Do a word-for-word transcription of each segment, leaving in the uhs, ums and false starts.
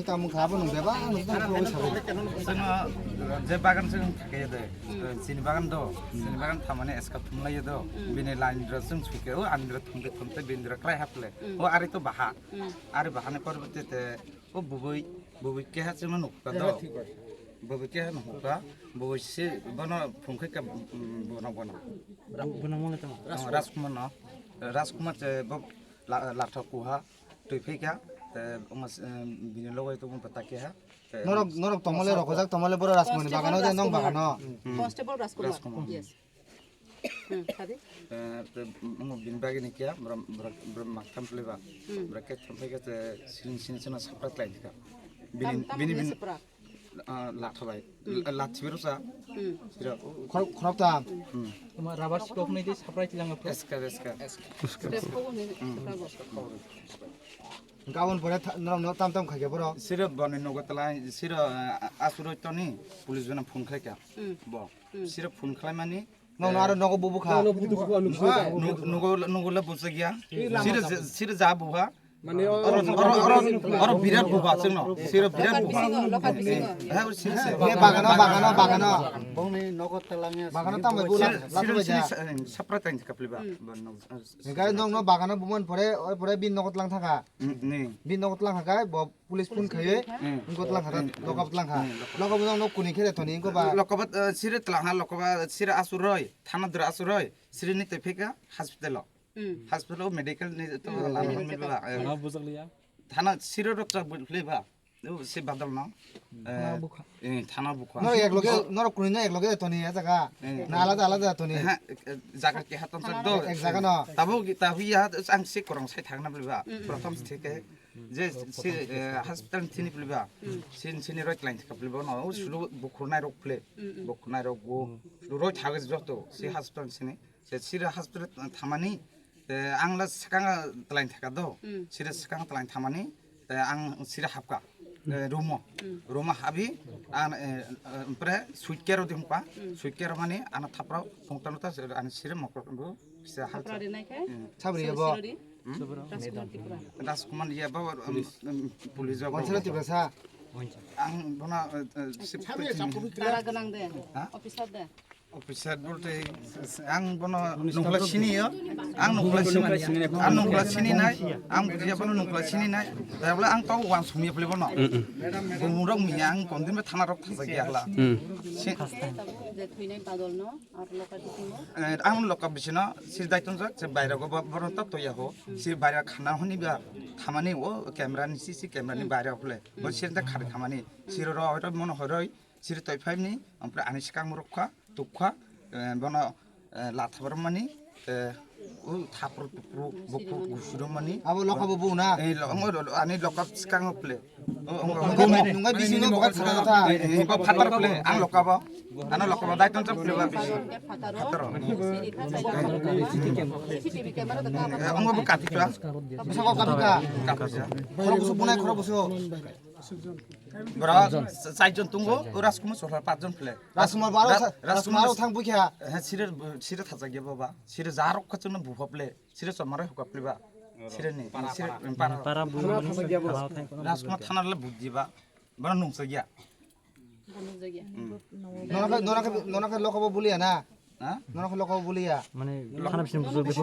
Tamo kha bo nung beba, nung tamo kha bo sabai. Chwng je bagan chwng thakaya de, chini bagan do, chini bagan thamani eska thumlaiya do, bini line dra chwng suike o andra thumte thumte bindra klai haple. O ari to baha. Ari bahani porbote te o bubui, bubui keha chwng nukka do. Bubui keha nukka, bubui si bono phungkhe ka bono bono. Bono mole tamo. Rajkumar no, Rajkumar che bo latha kuha. Twi phika, te, omo, em, bini logo ito mo bata keha, te, Norok, norok tomole rokojak, tomole boro Rajkumar ni bagano de nong bagano. Constable Rajkumar. Rajkumar. Yes. Hmm, tadi? Te, te, omo bini bagini kya, bro, bro, bro, mak tham pleba. Bro, ke tham phika, te, sini, sini, sini, sapra tlai ka. Bini, tam, tam bini, bini bini, sapra. Ah, latha bai. Latha biro sa. Sira. Khorok, khorok tam. Tuma rubber stok ni di saprai tilang apro. Eska, eska. Step ko ni. Gabon pore norok no tam tam khaikhe borok. Sira boni nogo tala, sira, ah, asuro toni, police bana phone khlaika. Bo. Sira phone khlaimani, Nono aro nogo bubu kha. Nono bubu kha, nuksa. Nugo, nugo le bujagya. Sira, sira ja buha. Mane oro, oro, oro, oro birat buha chwngno. Sira birat buha. Local bisingo, local bisingo. He, sira, sira. He, bagano, bagano, bagano. Bongni nogo talangya. Bagano tamo bula. Sira, sira, sira, sapra tang kapliba. Hingkai nokno bagano buman pore, oi pore bin nogo tlang thaka. Ni. Bin nogo tlang thaka, bo police phone khaiye, nogo tlang thaka, lokab tlang kha. Lokab nokno kuni khe toni, nogo ba. Lokab, eh, sira tlang ha, lokab, sira asuroi, thana dra asuroi, sira ni tepeka hospital o. Hospital o medical ni to lama hon milba. Thana bujak liya. Thana siro rok chak bui philai ba. O se badal no. Thana bukha. Eh, thana bukha. Noro ek loge, noro kuni no ek loge toni ya jaga. Na alada alada toni. Ha, jaga ke hatan sak do. Ek jaga no. Tabo ki tahu ya ang se korang sai thang na philai ba. Prothom se ke je se, eh, hospital thini philai ba. Sin sini roi tlain thika philai ba no. O sulu bukhur nai rok philai. Bukhur nai rok go. Sulu roi thagis joto se hospital sini. Se sira hospital thamani, eh, ang la swkang tlain thaka do. Sira swkang tlain thamani, eh, ang sira hapka, eh, room o. Room o habi, ang, eh, eh, pre suit care o dihumpa, suit care mani, ana thapra, pungtano ta, ani sira mokro bo, sira hal. Thapra rinai khe? Sabri ya bo? Sira ri? Rajkumar Tripura. Rajkumar ya bo, um, um, police o. Wansara Tripura sa? Ang bona, eh, eh, sip. Tara ganang de, officer de. Officer bolte ang bono nukla sini yo, ang nukla sini, ang nukla sini nai, ang bujiya bono nukla sini nai, tabla ang tau wan sumi apli bono. Bumurok miya ang kondin be thana rok thasa giya hla. Je thuinai badol no, ar loka bisingo? Eh, ang loka bisino, sir daitun jak, se baira go bo-, bono tak toya ho, sir baira khana honi ba, thamani o camera ni C C camera ni baira hole, bo sir da khari thamani, sir ro ro mono horoi, Siri toi phai ni, ompre ani sikang rok kha, tuk kha, eh, bono, eh, latha borok mani, eh, u thapro tupro bukhu gusuro mani. Abo loka bo bu na? Eh, lo, ongo, lo, lo, ani loka sikang ple. O, ongo, nungga, nungga bisi no bokat thara thara. Eh, eh, bo phatar ple, ang loka bo. Ano loka bo, dai ton ple ba bisi. Phatar. C C T V camera da kama. Eh, ongo bo katika. Bisa ko katika. Katika. Khoro busu bunai, khoro busu. Bro, sa-, saijon tongo, o Rajkumar Chopra pachjon phle. Rajkumar bo aro Raj-, sa-, Rajkumar Rajkumar aro thang bukha. He, sire, sire thajak ya baba. Sire jarok kha chwngno buphap le. Sire chomare hukap le ba. Sire ni, para, sire para. Para. Para bu mani, para thang kono Rajkumar thana le buddi ba. Bana nungsa ya. Nona khe, nona khe, nona khe lokobo buliya na? Ha? Nona khe lokobo buliya. Mane thana bising bujak bisi.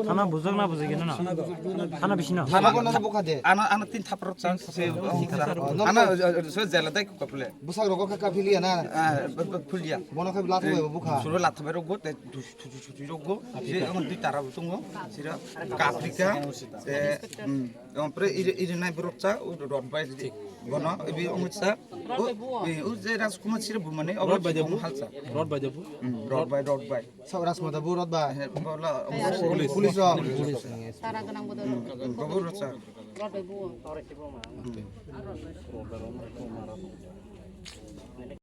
Thana bujak na bujak na? Thana bising na. Thana ko nona bukha de. Ano, ano tin thapro chang se. Ano, so jela dai ko kaple. Busak rogo khe kaphiliya na? Ah, phuliya. Bono khe latha bai bukha. Suru latha bai rogo te thuchu thuchu rogo. Je ang dui tara butungo. Sira kaprika. Eh, Ompre iri, iri nai borok cha, o rot bai bono, ibi omo cha. O, e, o je Rajkumar sire bumani, obo rot bai de bu halcha. Rot bai de bu. Mm, rot bai, rot bai. Sa Rajkumar da bu rot bai. He, bola, police, police rok. Tara ganang bodo. Mm, mm, bobo rot cha. Rot bai bu. Mm.